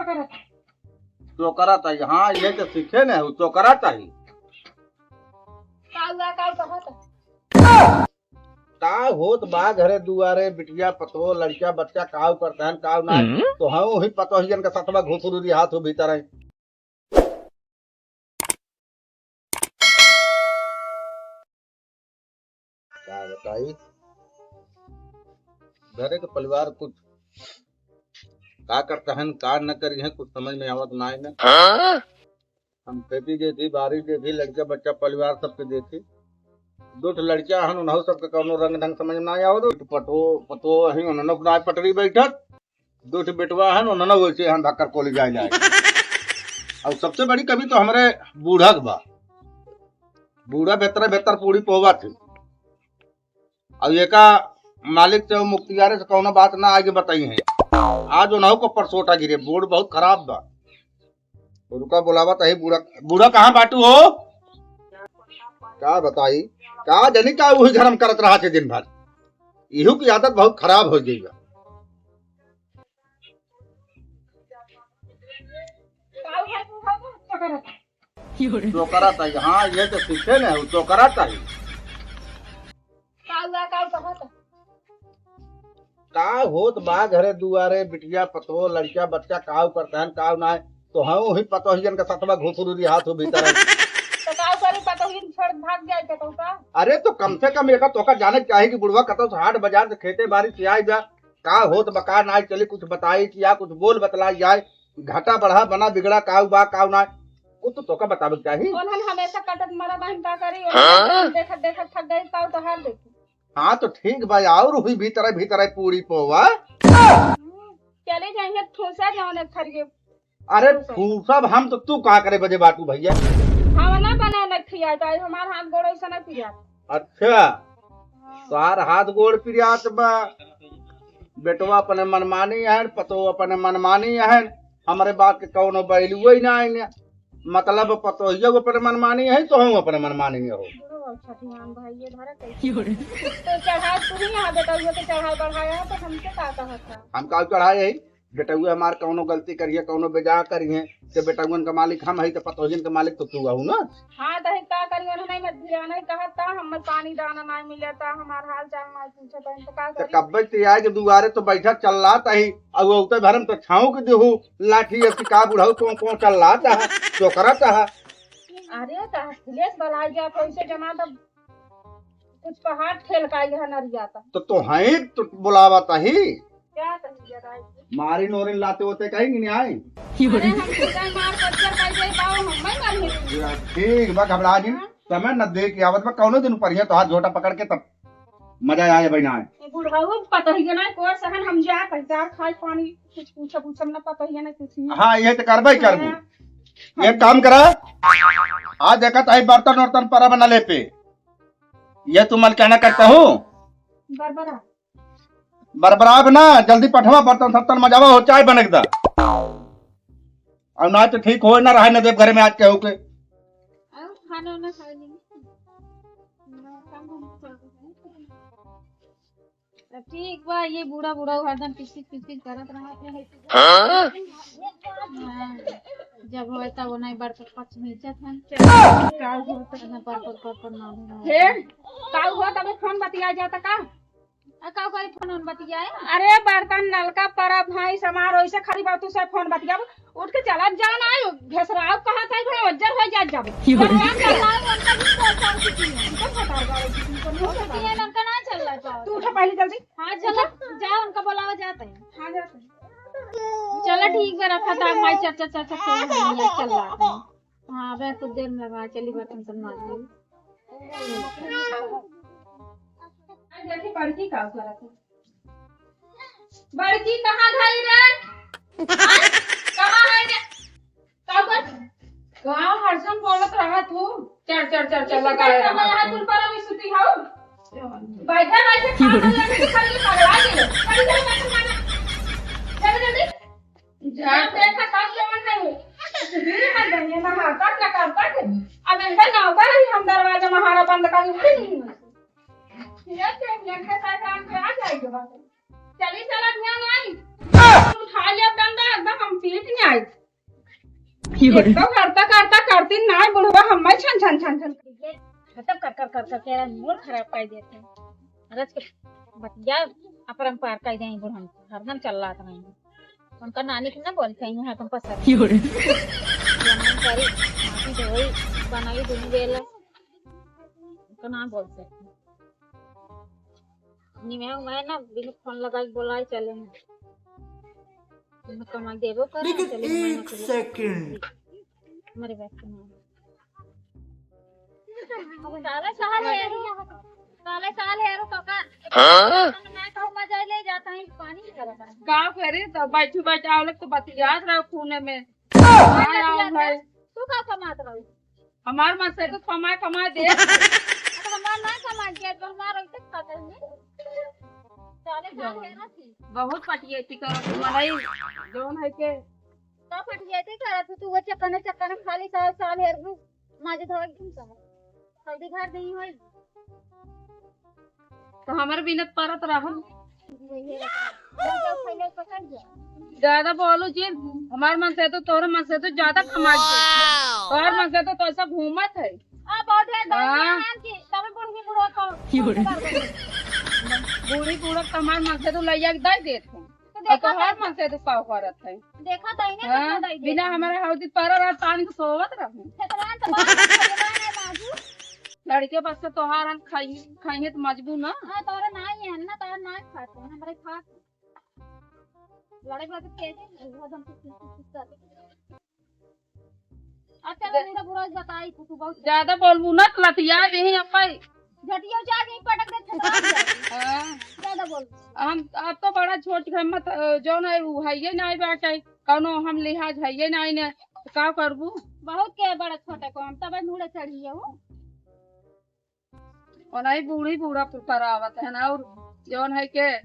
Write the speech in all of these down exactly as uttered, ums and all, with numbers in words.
चोकरा ताई, हाँ, ये तो सीखे न हो, चोकरा ताई। का हुआ, का कहत? का होत बा घरे दुआरे, बिटिया पतोह, लड़का बच्चा, काउ करतहन, काउ ना, हम्म। तो हम वही पतोहियन के सतवा घुसरू रिहात हो भीतर है। का बताई, घरे के परिवार कुछ का करतहन, का न करिहैं, कुछ समझ में आवत ना है ना। हाँ? हम खेती देखी, बाड़ी देखी, लड़का बच्चा परिवार सबके देखी। दो ठो लड़का हन, उन्हों सबके कौनो रंग ढंग समझ में ना आवत। पतो, पतो ही उन्होंने ना पटरी बैठत। दो ठो बेटवा हन, उन्होंने वैसे हन धक्कर कोली जाए जाए। और सबसे बड़ी कमी तो हमरे बूढ़ा के बा। बूढ़ा बेहतर, बेहतर पूरी पोवा थी। अब एका मालिक से, मुख्तियारे से कौनो बात ना आगे बताई है। आज उन्हों को परसोटा गिरे, बूढ़ बहुत खराब बा। रुका, बुलावा ताही बूढ़ा। बूढ़ा कहाँ बाटू हो? का बताई, का जानी का वही घर में करत रहा थे दिन भर। इहू की आदत बहुत खराब हो गई बा। चोकरा ताई, हाँ, ये तो सीखे न हो, चोकरा ताई। का हुआ, का कहत? का होत बा घरे दुआरे, बिटिया पतोह, लड़का बच्चा, काउ करतहन, काउ ना, तो हम वही पतोहियन के सतवा घुसरू रिहात हो भीतर है। तो का करी, पतोहियन छोड़ भाग जाए तो का? अरे, तो कम से कम एका तोका जाने के चाही कि बुढ़वा कतौ से हाट बाजार से, खेते बाड़ी से आई बा, का होत बा, का नाई चली, कुछ बताई कि या कुछ बोल बतलाई जाए, घाटा बढ़ा, बना बिगड़ा, काउ बा, काउ ना, कुछ तो तोका बतावे के चाही। उन्हन हमेशा कटत मरा बहन का करी, हाँ? उन्हन देखत देखत थक गई, काउ तो हार देखी। हाँ, तो ठीक बा, और हुई भीतर भीतर पूरी पोवा। हम्म, चले जाइए ठूसा जौन एक थरिये। अरे, ठूसा। ठूसा हम तो तू का करे बदे बाटू भैया? खावना बना न खिया, तो हमार हाथ गोड़ ऐसा न पिया। अच्छा, तोहार हाथ गोड़ पिरात बा, बेटवा अपने मनमानी है, पतो अपने मनमानी है, हमरे बात के कौनो value ही ना है। मतलब पतोहिया अपने मनमानी है, तो हम अपने मनमानी हो। बुढ़ो बाबू छठियान भाई, ये धरा कैसे? तो चढ़ाए तू ही यहाँ बेटौआ के चढ़ाए बढ़ाया है, तो हमसे का कहत है? हम का चढ़ाए है? बेटौआ हमार कौनो गलती करिए, कौनो बेजा करिए, तो बेटौअन का मालिक हम है, तो पतोहियन का मालिक तो तू आहू ना। हाँ, तो का करिए, उन्होंने मैं ध्यान नहीं कहत था, हम पानी दाना नहीं मिले था, हमार हाल चाल नहीं पूछे था, तो का तो करी? कब्बे ते आए के दुआरे तो बैठा चल रहा था ही, और वो उतर भरम तो छाँव के देहू, लाठी ऐसी का बुढ़ऊ को, को चल रहा था, चोकरा था। अरे, तो अखिलेश बलाई गया, कैसे जमा तब कुछ पहाड़ ठेल का यह नरिया था। तो, तो हैं, तो बुलावा तही। क्या कही जरा है? मारी नोरिन लाते होते कहीं कि नहीं आई? अरे, हम खुदा मार पत्थर कर दे, बाबू, हम नहीं मारी। ठीक बा, घबरा जिन। हाँ? समय न दे के आवत बा, कौनो दिन ऊपर ही है, तो हाथ झोटा पकड़ के तब मजा आए बहिना है। ये बुढ़ऊ पता ही ना, कोर सहन हम जा, पैसा खाए पानी, कुछ पूछे, पूछे ना, पता ही ना कुछ नहीं। हाँ, ये तो करबे ही करबू। हाँ। ये काम करा, आज देखा ताही बर्तन वर्तन पर बना ले पे। ये तू मलकाना करता हूँ। बरबरा। बरबराब ना, जल्दी पठवा बर्तन सर्तन मजावा हो, चाय बने के दा। और ना तो ठीक हो ना रहा न देव घरे में आज केहू के। आओ, खाना वाना खा ली। ठीक बा, ये बूढ़ा बूढ़ा हरदम किचकिच किचकिच करत रहत है। हाँ? हाँ, जब होए तब वो नहीं बड़ पक्ष में इज्जत है। का होता है? ना पर पर पर पर ना हो। हे, का हुआ तबे फोन बतिया जाता का? आ, का करी फोन उन बतियाए? अरे बर्तन नलका परब भाई समार ओइसे खड़ी बा तू से फोन बतियाब। उठ के चलत जान आयो, घेसराव कहाँ था भाई, ओज्जर हो जात जाबे। की बोले? बर्तन चलाओ, उनका भी फोन फोन की की है। उनका भतार बारे की की है, उनका ना चल रहा है। तू उठा पहले जल्दी। हाँ, चलो, जाओ, उनका बुलावा जाते हैं। हाँ, जाते हैं। चलो, ठीक बा, रखा था, माई चर्चा, चर्चा, चल रहा है। हाँ, अबे कुछ देर में लगा, चली बर्तन सब मार ली। देखी बड़की का करत है। बड़की कहाँ गई रे? हाँ? कहाँ है रे? का कर? का हरसम बोलत रहा तू? चढ़, चढ़, चढ़, चढ़, लगा है। यहाँ तू पर अभी सुती हो? बैठे, बैठे, खा, खा, खा, खा, पगला गई। चल, चल, बैठ, खाना। चल, जल्दी। जब देखा, तब जवन है। सुती है, बनिया ना हाथा, ना करता है। अब इनका नौकर है, हम दरवाजा महारा बंद कर, उठे नहीं। ये तो एक घंटे का काम पे आ जाएगी बात। चली चला ध्यान आई। उठा ले डंडा, एकदम हम पीट नहीं आई। एक तो करता करता करती नाई बुढ़वा हम्मे छन छन छन छन। खत्म कर कर कर कर के मूड खराब कर देते हैं। रच के बतिया अपरंपार कर दें बुढ़न, हरदम चल रहा था। उनका नानी के ना बोलते हैं, यहाँ तुम पसंद। की हो रे? जमीन करी, माटी धोई, बनाई दुनू बेला। उनका ना बोल सकते। निमे उमे ना बिनु फोन लगाई बोलाई चले ना। तुम कमा देबो कर, लेकिन चले ना एक ना चले। सेकंड। हमारे बात सुनो। अब साले साल हेरू, साले साल हेरू तो का? हाँ? मैं कहूँ मजा ले जाता है, पानी नहीं करता है। का करे तो बैठू बैठा आवलक तो बतियात रहो खूने में। हाँ, हाँ, बतियात आओ भाई। रहो। तू का कमात रहो? हमार मन से तो कमाए, कमाए दे। तो हमार ना कमाए के, तो हमार ऐसे खाता है। साले साल हेरू थी। बहुत पटियेती करत हूँ, मनई जौन है के। का पटियेती करत हूँ, तू वो चक्कर में, चक्कर में खाली साल, साल हेरू। माजे धोए दिन का है। हल्दी घर नहीं होई। तो हमारे बिनत परत रहन। ज्यादा बोलो जी, हमार मन से तो, तोहरे मन से तो ज्यादा कमाई है। तोहर मन से तो, तो ऐसा घूमत है। आ, बहुत है, हाँ। तब बूढ़ी बूढ़ा को। बूढ़ी बूढ़ा तो हमार मन से तो लैया के दे देत है। तो और देखा तोहार था। मन से तो पाव करत है। देखा था ही ना, हाँ, देखा था ही बिना देखा। हमारे हौदी पर रात पानी को सोवत रहूं। खेतवान तो बाहर खेतवान है बाबू। लड़के बस से तोहार हम खाई, खाइए तो मजबूर ना। हाँ, तोहरे ना ही है ना, तोहरे ना ही खाते हैं, हमारे खाते हैं। लड़े के बाद तो खेते हैं, वो हम कुछ, कुछ, कुछ करते हैं। अच्छा, दे- बूढ़ा बूढ़ा बताई, तू, तू बहुत ज्यादा बोलबू ना तो लतिया देही अम्मा। झटिया जा के पटक दे, फंसा दे। हाँ। ज्यादा बोल। हम, अब तो बड़ा छोट घर मत, अ, जौन है, उ हइये नाई बाटे, कौनो हम लिहाज हइये नाई ने, तो का करबू? बहुत के बड़ा छोटे को हम तब मुड़े चढ़िए हूँ। ओनाही बूढ़ी बूढ़ा कुल करावत है ना, और जौन है के,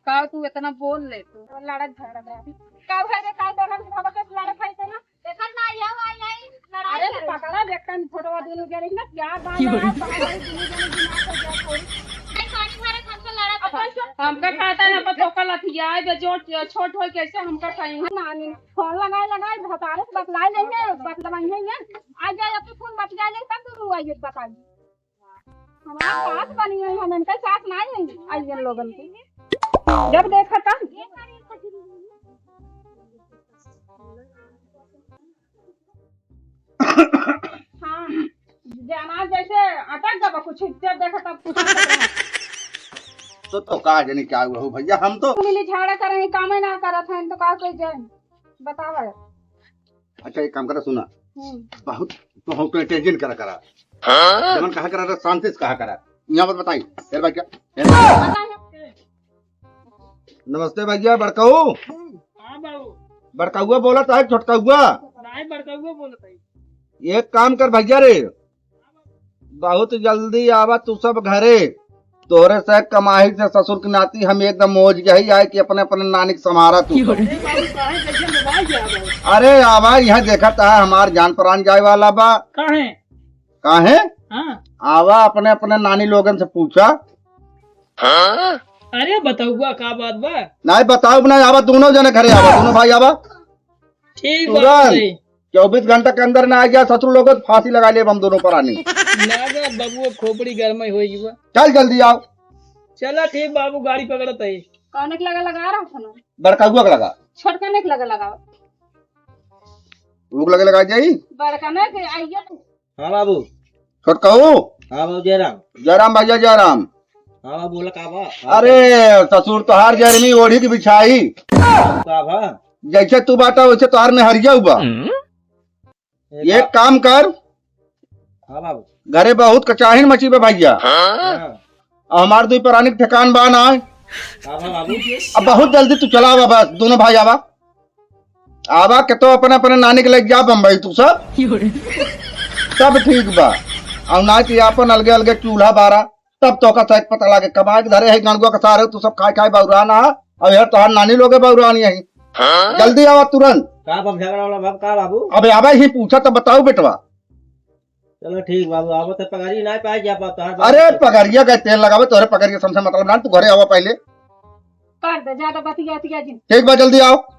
का तू इतना बोल ले तू? लड़त झगड़त रही। का भय रे, का दोनों के भगत से लड़त है से ना? देखत ना, आई, आई, आई, लड़ाई अरे, करे। पकड़ा, बेटा, फोटो दिल के ना, क्या बात की हो है, रही? पकड़ा, दुनू जने दिमाग हो गया, कोई। नहीं, पानी भरे, हमको लड़ा, अब पकड़। हमका कहता है ना, पर तोका लथिया है, जो छोट, छोट हो, कैसे हमका कहीं? नानी, फोन लगाए, लगाए, भतारे से बतलाए लेंगे, बतलवाएंगे, आ जाए, अपने फोन बतिया ले, तब दुनू आइए, बताइए। हमार सास बनी हुई है, इनका सास नाई है, आइजन लोगन के। जब देखा तब। हाँ, जाना जैसे अटक जाबा कुछ, जब देखा तब कुछ। तो, तो का जाने क्या हुआ हो भैया, हम तो मिली झाड़ा करें, कामे ना करत हैं, तो का कोई जाए? बतावा। अच्छा, एक काम करा, सुना। हम्म। बहुत, बहुत टेंशन करा, करा। हाँ? जमन कहा करा, शांति से कहा करा। यहाँ बात बताई, तेरे भाई क्या? तेरे भाई क्या? नमस्ते भैया, बड़काऊ। हाँ बाबू। बड़काउआ बोलत है, छोटकाउआ? नहीं, बड़काउआ बोलत है। एक काम कर भैया रे, बहुत जल्दी आवा तू सब घरे। तोहरे से कमाई से ससुर के नाती हम एकदम मौज गई आए कि अपने अपने नानी के संभारा तू। अरे बाबू, काहे कैसे मोबाइल गया बाबू? अरे आवा, यहाँ देखा था हमार जान प्राण जाए वाला बा। काहे? काहे? हाँ। आवा, अपने अपने नानी लोगन से पूछा। अरे बतउआ, का बात बा? नहीं बताओ, नहीं आवा, दोनों जने घरे आवा, दोनों भाई आवा। ठीक बा तुरंत। भाई। चउबीस घंटा के अंदर ना आ गया ससुर लोग, तो फांसी लगा लेब हम दोनों परानी। ना बा, बबुआ खोपड़ी गरमई होई बा। चल जल्दी आओ। चला ठीक बाबू, गाड़ी पकड़त है। कौन के लगा लगा रहा था ना? बड़काउआ के लगा। छोटका ने के लगा लगाओ। वो के लगा लगा जाई। बड़का ने के आइए तो। हाँ बाबू। छोटकाऊ। हाँ बाबू, जयराम। जयराम भैया, जयराम। हाँ बाबू, बोला का बा? अरे ससुर तोहार जरमी ओढ़ी के बिछाई। का बा? जैसे तू बाटा वैसे तोहार में हरिया हुआ। ए एक बा- काम कर। हाँ बाबू। घरे बहुत कचाहिन मची बे भैया। हाँ। अब हमार दुई परानी के ठेकान बा ना। हाँ बा बाबू। अब बहुत जल्दी तू चला आवा, बस दोनों भाई आवा। आवा के तो अपने अपने नानी के लेके जा बम्बई तू सब। सब ठीक बा। और ना कि आपन अलगे अलगे चूल्हा बारा, तब तो का सच पता लागे। कमाए के धरे है गणगुआ के सारे, तू सब खाए खाए बौरा ना। अब यार तोहार नानी लोगे बौरानी है। जल्दी आवा तुरंत। का बाप झगड़ा वाला बाप का बाबू? अबे आवा ही पूछा तो बताओ बेटवा। चलो ठीक बाबू, आवा तो पगड़ी ना पाए जा पाता है। अरे पगड़िया का तेल लगावे, तोहरे पगड़िया से हमसे मतलब ना, तू घरे आवा पहले। कर दे, ज्यादा बतिया, बतिया जिन। ठीक बा, जल्दी आओ।